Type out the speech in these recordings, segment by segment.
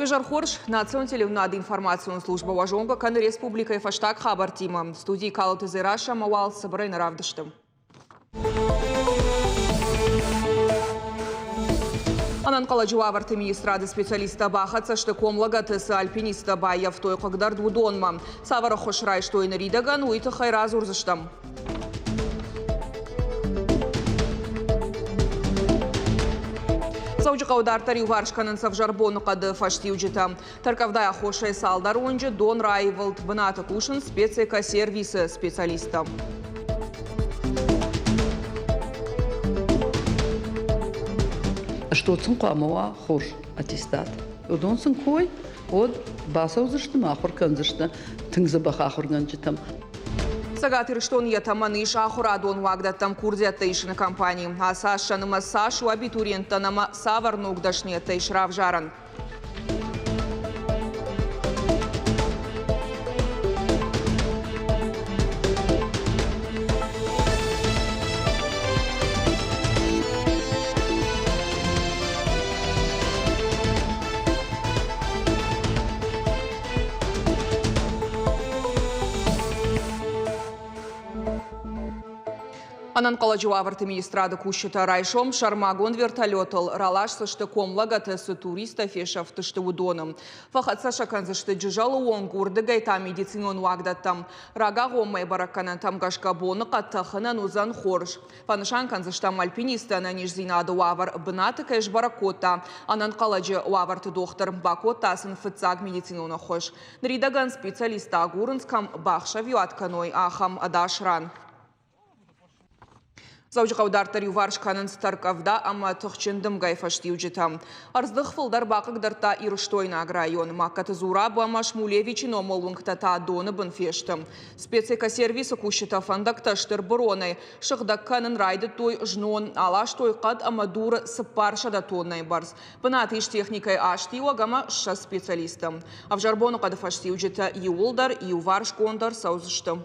Уе хорз, национ телеуынынады информацион службӕ уӕ зонгӕ кӕны республикӕйы фӕстаг хабӕрттимӕ. Студийы Калоты Дзерассӕ ӕмӕ уал цыбырӕй нӕ равдысты. Ӕнӕнхъӕлӕджы уавӕрты министрады специалисттӕ бахӕццӕ сты комлӕгӕты цы альпинисттӕ баййӕфтой хъыгдард, уыдонмӕ. Цавӕр ӕххуыс райстой ныридӕгӕн, уый тыххӕй радзурдзыстӕм. Дзӕуджыхъӕуы дарддӕр иуварс кӕнынц ӕвзӕр боныхъӕды фӕстиуджытӕ. Тӕркъӕвдайы аххосӕй цалдӕр уынджы дон раивылд. Бынаты кусынц спецэкосервисы специалисттӕ. Что сын хъуамӕ уа хорз аттестат. Уыдон сын кой, уӕд бацӕудзысты ӕмӕ ахуыр кӕндзысты тынг дзӕбӕх ахуыргӕнджытӕм. Цӕгат Ирыстоны йӕ тӕмӕн ис ахуырадон уагдӕттӕм курдиӕттӕ исыны компани. Ацы аз сӕ нымӕц цас у абитуриенттӕн ӕмӕ цавӕр ног дӕсныйӕдтӕ ис равзарӕн? Ӕнӕнхъӕлӕджы уавӕрты министрады кусджытӕ райсом сӕрмагонд вертолетыл раласдзысты комлӕгӕты цы туристтӕ фесӕфтысты, уыдоны. Фӕхӕццӕ сӕ кӕндзысты Джызӕлы онг, уырдыгӕй та медицинон уагдӕттӕм. Рагагъоммӕ бӕрӕггӕнӕнтӕм гӕсгӕ боныхъӕд тӕхынӕн уыдзӕн хорз. Фӕнысан кӕндзыстӕм, альпинисты ӕнӕниздзинады уавӕр бынаты кӕй сбӕрӕг кодта, ӕнӕнхъӕлӕджы уавӕрты дохтыр бакодта сын фыццаг медицинон ӕххуыс. Ныридӕгӕн специалисттӕ агурынц, кӕм бахсӕвиуат кӕной, ахӕм ӕдас ран. Дзӕуджыхъӕуы дарддӕр иуварс кӕнынц тӕрккъӕвда ӕмӕ тыхджын дымгӕйы фӕстиуджытӕ. Ӕрдздых фылдӕр бахъыгдардта Ирыстойнаг район. Магкаты Зураб ӕмӕ Шмулевичы номыл уынгтӕ та доны бын фесты. Спецэкосервисы кусджытӕ фӕндӕгтӕ стыр быронӕй сыгъдӕг кӕнын райдыдтой знон. Аластой хъӕд ӕмӕ дуры 400 тоннӕйы бӕрц. Бынаты ис техникӕйы астиуӕг ӕмӕ 20 специалисты. Ӕвзӕр боныхъӕды фӕстиуджытӕ иууылдӕр иуварсгонд ӕрцӕудзысты.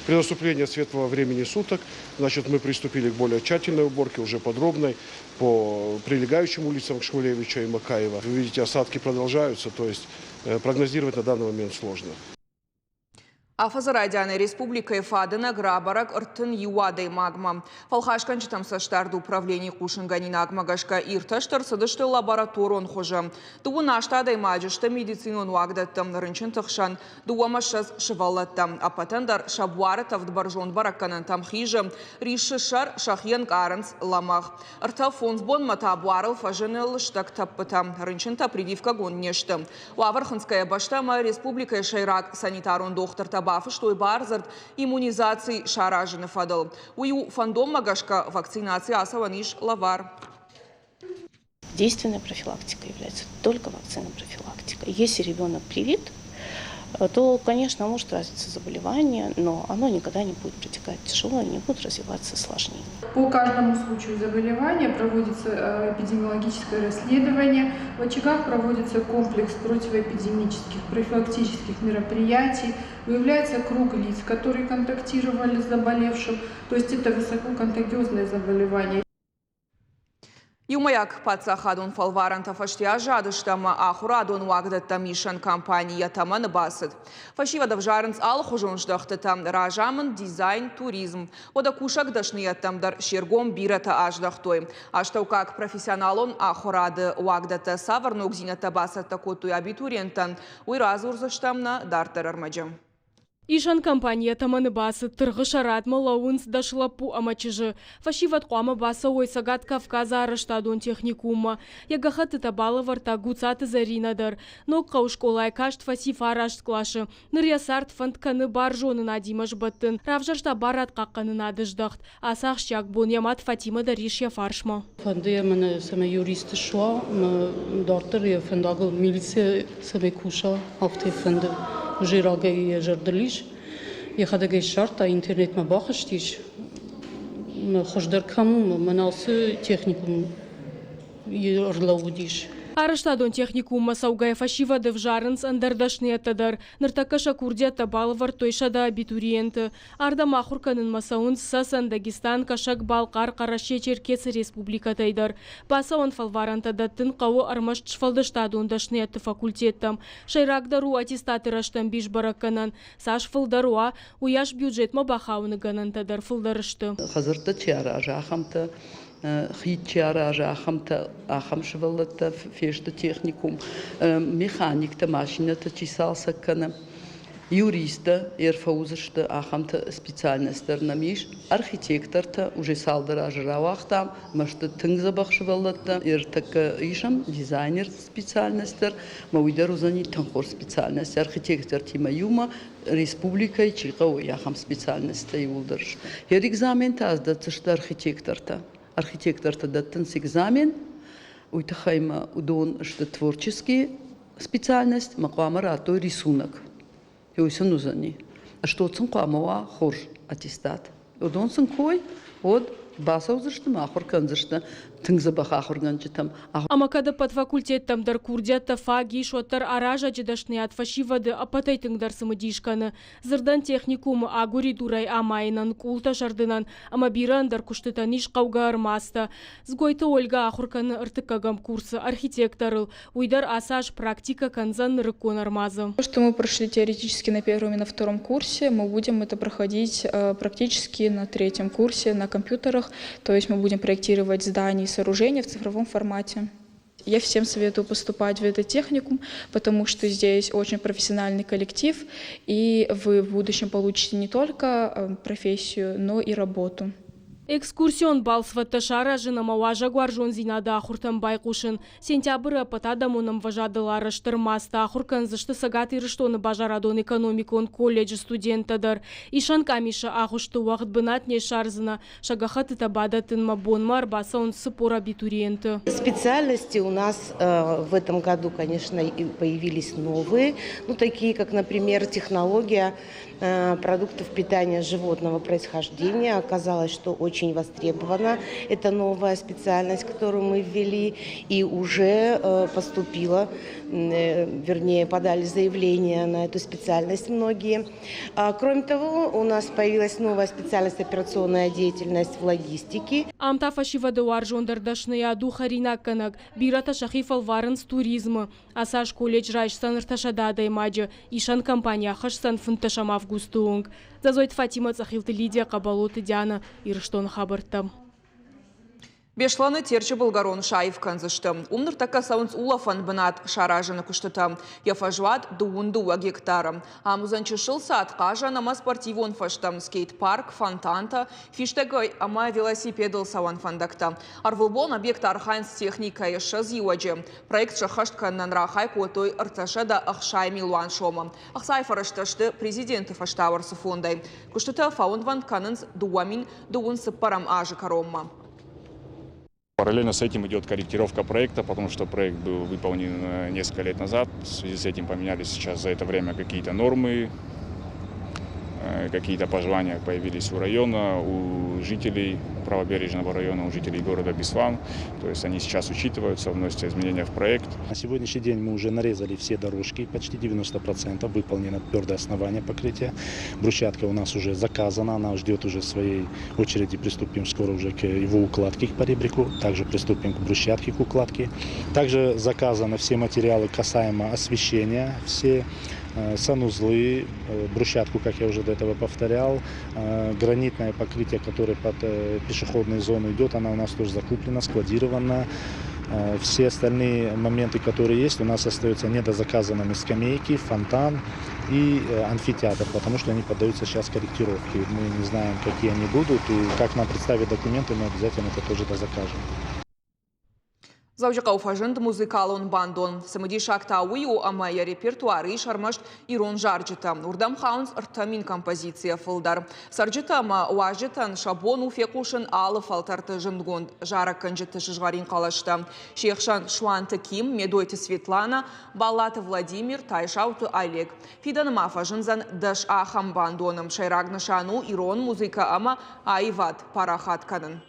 При наступлении светлого времени суток, значит, мы приступили к более тщательной уборке, уже подробной, по прилегающим улицам Шмулевича и Макаева. Вы видите, осадки продолжаются, то есть прогнозировать на данный момент сложно. Афӕдзы райдианы республикӕйы фадынӕг рабӕрӕг 31 адӕймагмӕ. Фӕлхасгӕнджытӕм цӕстдарды управленийы хъусынгӕнинагмӕ гӕсгӕ иртӕст ӕрцыдысты лабораторон хуызы. 18 адӕймаджы сты медицинон уагдӕтты рынчынты хсӕн, 22 сывӕллӕттӕ. Ӕппӕтӕн дӕр сӕ буары тӕвд бӕрзонд бӕрӕггӕнӕнтӕм хизы, риссы сӕр, сӕхи ӕнкъарынц лӕмӕгъ. Ӕртӕ-фондз бонмӕ та буарыл фӕзыны лыстӕг тӕппытӕ. Рынчынтӕ прививкӕгонд не сты. Уавӕр хынцгӕйӕ бӕстӕ ӕмӕ республикӕйы сӕйраг санитарон дохтыртӕ бафыстой бардзырд иммунизаци саразыны фӕдыл. Уый у фӕндонмӕ гӕсгӕ вакцинаци ацӕуӕн ис лӕвар. Действенная профилактика является только вакцина профилактика. Если ребенок привит, то, конечно, может развиться заболевание, но оно никогда не будет протекать тяжело, не будет развиваться осложнений. По каждому случаю заболевания проводится эпидемиологическое расследование, в очагах проводится комплекс противоэпидемических профилактических мероприятий, выявляется круг лиц, которые контактировали с заболевшим, то есть это высококонтагиозное заболевание. Иумӕйаг паддзахадон фӕлварӕнтӕ фӕсте аззадысты ӕмӕ ахуырадон уагдӕттӕм исӕн кампани йӕ тӕмӕны бацыд. Фӕсивӕд ӕвзарынц алыхуызон здӕхтытӕ – разамынд, дизайн, туризм. Уӕдӕ кусӕг дӕсныйӕдтӕм дӕр се ргом бирӕтӕ аздӕхтой. Астӕуккаг профессионалон ахуырады уагдӕттӕ цавӕр ногдзинӕдтӕ бацӕттӕ кодтой абитуриенттӕн, уый радзурдзыстӕм нӕ дарддӕр ӕрмӕджы. Исӕн компанийӕ тӕмӕны бацыд, тыргъы сӕ радмӕ лӕууынц 10 лӕппу ӕмӕ чызджы. Фӕсивӕд хъуамӕ бацӕуой Цӕгат Кавказы арӕзтадон техникуммӕ. Йӕ гӕххӕттытӕ балӕвӕрдта Гуцаты Зӕринӕ дӕр. Ногхъӕуы скъолайы каст фӕци фараст къласы. Ныр йӕ цард фӕнд кӕны бӕрзонынадимӕ сбӕттын. Равзӕрста барадхъахъхъӕнынады здӕхт. Ацы ахсджиаг бон йӕ мад Фатимӕ дӕр ис йӕ фарсмӕ. Фӕнды йӕ мӕнӕ цӕмӕй юрист суа ӕмӕ дарддӕр йӕ фӕндагыл милицӕ цӕмӕй куса, афтӕ фӕнды. Уже рагӕй йӕ зӕрдыл ис. Йӕхӕдӕг ӕй ссардта, интернетмӕ бахызтис. Хуыздӕр кӕм у, мӕнӕ ацы техникум ӕрлӕууыдис. Арӕзтадон техникуммӕ цӕугӕйӕ фӕсивӕд ӕвзарынц ӕндӕр дӕсныйӕдтӕ дӕр. Ныртӕккӕ сӕ курдиӕттӕ балӕвӕрдтой 100 абитуриенты. Ардӕм ахуыр кӕнынмӕ цӕуынц Цӕцӕн, Дагестан, Кӕсӕг-Балхъар, Хъӕрӕсе-Черкесы республикӕтӕй дӕр. Бацӕуӕн фӕлварӕнтӕ дӕттын хъӕуы ӕрмӕст сфӕлдыстадон дӕсныйӕдты факультеттӕм. Сӕйрагдӕр у аттестаты рӕстӕмбис бӕрӕггӕнӕн. Цас фылдӕр уа, уыйас бюджетмӕ бахауыны гӕнӕнтӕ дӕр фылдӕр сты. Хӕдзӕрттӕ чи аразы, ахӕмтӕ хид чи аразы, ахӕмтӕ, ахӕм сывӕллӕттӕ фесты техникум, механиктӕ, машинӕтӕ чи цалцӕг кӕны, юристтӕ ӕрфӕуыдзысты, ахӕмтӕ специальность дӕр нӕм ис, архитектортӕ уже цалдӕр азы рауагътам, ӕмӕ сты тынг дзӕбӕх сывӕллӕттӕ. Ӕртӕккӕ исӕм дизайнер специальность дӕр, ӕмӕ уый дӕр уыдзӕни тынг хорз специальность. Архитектортимӕ иумӕ республикӕйы чи хъӕуы, ахӕм специальносттӕ иууылдӕр. Йӕ экзаментӕ аз дӕтдзысты архитектортӕ. Архитектортӕ дӕттынц экзамен, уый тыххӕй ма уыдон сты творческий специальность, ма хъуамӕ радтой рисунок. Уый сын уыдзӕни. Что сын хъуамӕ уа хорз аттестат. Уыдон сын кой, уӕд бацӕудзысты ӕмӕ ахуыр кӕндзысты тынг дзӕбӕх ахуыргӕнджытӕм. Ӕмӕ кӕд ӕппӕт факультеттӕм дӕр курдиӕттӕ фаг ис, уӕддӕр аразӕджы дӕсныйад фӕсивӕды ӕппӕтӕй тынгдӕр цымыдис кӕны. Дзырдӕн техникумы агуыридурӕй амайынӕн, къултӕ сӕрдынӕн ӕмӕ бирӕ ӕндӕр куыстытӕн ис хъӕугӕ ӕрмадзтӕ. Дзгойты Ольгӕ ахуыр кӕны ӕртыккӕгӕм курсы архитекторыл. Уый дӕр ацы аз практикӕ кӕндзӕн нырыккон ӕрмадзы. Что мы прошли теоретически на первом и на втором курсе, мы будем это проходить практически на третьем курсе на компьютерах, то есть мы будем проектировать здания и сооружения в цифровом формате. Я всем советую поступать в этот техникум, потому что здесь очень профессиональный коллектив, и вы в будущем получите не только профессию, но и работу. Экскурсион балцвӕдтӕ саразын ӕмӕ уазӕгуарзондзинады ахуыртӕм байхъусын. Сентябры ӕппӕтадӕмон ӕмвӕзадыл арӕзт ӕрмадзтӕ ахуыр кӕндзысты Цӕгат Ирыстоны базарадон-экономикон колледжы студенттӕ дӕр. Исӕн къамисы агъуысты уӕгъд бынат не ссардзынӕ, сӕ гӕххӕттытӕ бадӕттынмӕ бонмӕ ӕрбацӕуынц 40 абитуриенты. Специальности у нас в этом году, конечно, появились новые, ну, такие как, например, технология продуктов питания животного происхождения. Оказалось, что очень востребована. Это новая специальность, которую мы ввели, и уже поступила, вернее, подали заявление на эту специальность многие. Кроме того, у нас появилась новая специальность операционная деятельность в логистике. Ам та фӕсивӕды уарзондӕр дӕсныйад у хӕринаггӕнӕг. Бирӕтӕ сӕхи фӕлварынц туризмы. Ацы аз колледж райсдзӕн 300 адӕймаджы. Исӕн компани ахӕсдзӕн 15 августы онг. Дзӕдзойты Фатимӕ, Цъӕхилты Лидия, Хъӕбӕлоты Диана, Ирыстоны хабӕрттӕ. Беслӕны Терчы былгӕрон саив кӕндзысты. Уым ныртӕккӕ цӕуынц улӕфӕн бынат саразыны куыстытӕ. Йӕ фӕзуат 22 гектары. Ам уыдзӕн чысыл цад, хъазӕн ӕмӕ спортивон фӕзтӕ, скейт-парк, фонтантӕ, фистӕгӕй ӕмӕ велосипедыл цӕуӕн фӕндӕгтӕ. Ӕрвылбон объект архайынц техникӕйы 20 иуӕджы. Проект сӕххӕст кӕнынӕн рахай кодтой 360 милуан сомы. Ӕхцайы фӕрӕзтӕ сты президенты фӕстауӕрцы фондӕй. Куыстытӕ фӕуынвӕнд кӕнынц 2024 азы кӕронмӕ. Параллельно с этим идет корректировка проекта, потому что проект был выполнен несколько лет назад. В связи с этим поменялись сейчас за это время какие-то нормы, какие-то пожелания появились у района, у жителей правобережного района, у жителей города Беслан. То есть они сейчас учитываются, вносятся изменения в проект. На сегодняшний день мы уже нарезали все дорожки, почти 90% выполнено твердое основание покрытия. Брусчатка у нас уже заказана, она ждет уже своей очереди. Приступим скоро уже к его укладке, к поребрику. Также приступим к брусчатке, к укладке. Также заказаны все материалы касаемо освещения, все санузлы, брусчатку, как я уже до этого повторял, гранитное покрытие, которое под пешеходную зону идет, она у нас тоже закуплена, складирована. Все остальные моменты, которые есть, у нас остаются недозаказанными скамейки, фонтан и амфитеатр, потому что они поддаются сейчас корректировке. Мы не знаем, какие они будут, и как нам представят документы, мы обязательно это тоже дозакажем. Дзӕуджыхъӕуы фӕзынд музыкалон бандон. Цымыдисаг та уый у, ӕмӕ йӕ репертуары ис ӕрмӕст ирон зарджытӕ. Уырдӕм хауынц 3000 композицийӕ фылдӕр. Цӕрджытӕ ӕмӕ уазджытӕн сӕ бон у фехъусын алы фӕлтӕрты зындгонд зарӕггӕнджыты сызгъӕрин хъӕлӕстӕ. Се хсӕн Суанты Ким, Медойты Светлана, Баллаты Владимир, Тайсауты Олег. Фидӕны ма фӕзындзӕн 10 ахӕм бандоны. Сӕйраг нысан у ирон музыкӕ ӕмӕ аивад парахат кӕнын.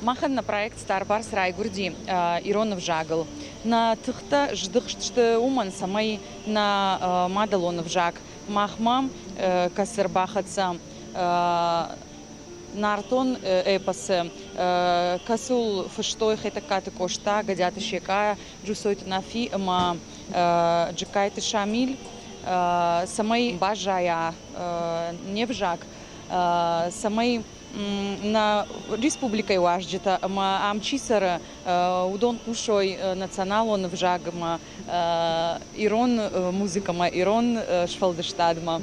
Махӕн нӕ проект Старбарс райгуырди ирон ӕвзагыл. Нӕ тыхтӕ здыхст сты уымӕн, цӕмӕй нӕ мадӕлон ӕвзаг махмӕ кӕцы ӕрбахӕццӕ нӕртон эпосы, кӕцыуыл фыстой Хетӕгкаты Къоста, Гӕдиаты Секъа, Джусойты Нафи ӕмӕ Джыккайты Шамиль, цӕмӕй баззайа не взаг, цӕмӕй нӕ республикӕйы уазджытӕ ӕмӕ ам чи цӕры, уыдон хъусой националон ӕвзагмӕ, ирон музыкӕмӕ, ирон сфӕлдыстадмӕ.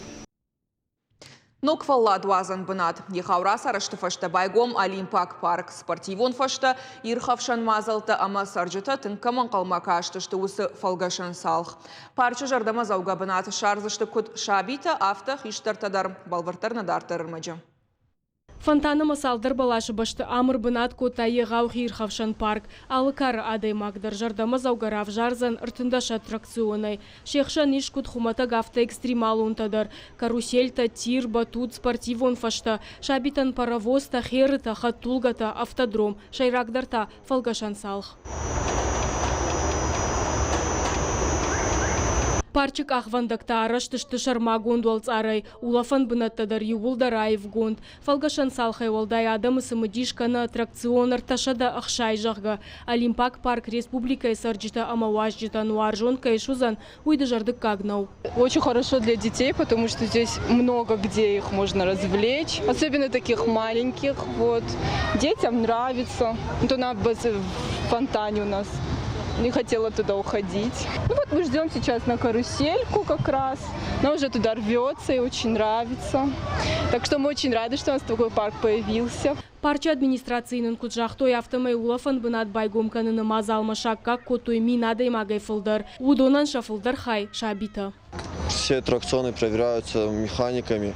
Ног фӕлладуадзӕн бынат. Егъау рацарӕзты фӕстӕ байгом Олимпаг парк. Спортивон фӕзтӕ, ирхӕфсӕн мадзӕлттӕ ӕмӕ цӕрджытӕ тынг кӕм ӕнхъӕлмӕ кастысты, уыцы фӕлгӕсӕн цалх. Парчы зӕрдӕмӕдзӕугӕ бынат ссардзысты куыд сабитӕ, афтӕ хистӕртӕ дӕр. Бӕлвырддӕр нӕ дарддӕр ӕрмӕджы. Фонтан ӕмӕ цалдӕр бӕласы бӕсты ам ӕрбынат кодта егъау хиирхӕфсӕн парк. Алы кары адӕймаг дӕр зӕрдӕмӕдзӕугӕ равзардзӕн 13 аттракционӕй. Се хсӕн ис куыд хуымӕтӕг, афтӕ экстремалонтӕ дӕр. Карусельтӕ, тир, батут, спортивон фӕзтӕ, сабитӕн паровозтӕ, херытӕ, хӕдтулгӕтӕ, автодром, сӕйрагдӕр та фӕлгӕсӕн цалх. Парчы къахвӕндӕгтӕ арӕзт сты сӕрмагонд уӕлцъарӕй, улӕфӕн бынӕттӕ дӕр иууылдӕр аивгонд. Фӕлгӕсӕн цалхӕй уӕлдай адӕмы цымыдис кӕны аттракцион 360, зӕгъгӕ. Олимпаг парк республикӕйы цӕрджытӕ ӕмӕ уазджытӕн уарзон кӕй суыдзӕн, уый дызӕрдыггаг нӕу. Очень хорошо для детей, потому что здесь много где их можно развлечь, особенно таких маленьких. Вот. Детям нравится. Вот она в фонтане у нас не хотела туда уходить. Ну вот мы ждем сейчас на карусельку как раз. Она уже туда рвется и очень нравится. Так что мы очень рады, что у нас такой парк появился. Парчы администрацийы нын куыд загътой, афтӕмӕй улӕфӕн бынат байгом кӕныны мадзалмӕ саккаг кодтой мин адӕймагӕй фылдӕр. Уыдонӕн сӕ фылдӕр хай – сабитӕ. Все аттракционы проверяются механиками,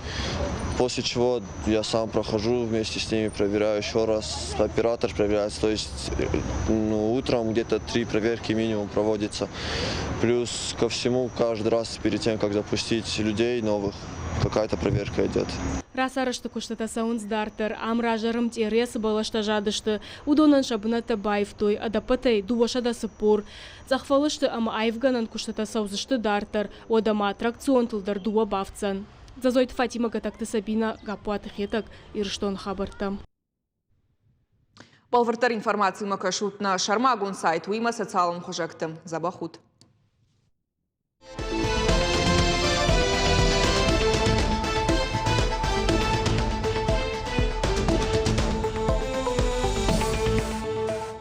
после чего я сам прохожу вместе с ними, проверяю еще раз, оператор проверяет. То есть ну, утром где-то три проверки минимум проводится. Плюс ко всему, каждый раз перед тем, как запустить людей новых, какая-то проверка идет. Рацарӕзты куыстытӕ цӕуынц дарддӕр. Ам раздӕр ӕмтъерыйӕ цы бӕлӕстӕ задысты, уыдонӕн сӕ бынӕттӕ баивтой ӕдӕппӕтӕй 240. Цъӕхфӕлысты ӕмӕ аивгӕнӕн куыстытӕ цӕудзысты дарддӕр, уӕдӕ ма аттракционтыл дӕр дыууӕ бафтдзӕн. Дзӕзойты Фатимӕ, Гӕтӕгты Сабинӕ, Гаппуаты Хетӕг, Ирыстоны хабӕрттӕ. Бӕлвырддӕр информацимӕ кӕсут нӕ сӕрмагонд сайт, уыимӕ социалон хуызӕгты. Дзӕбӕх ут!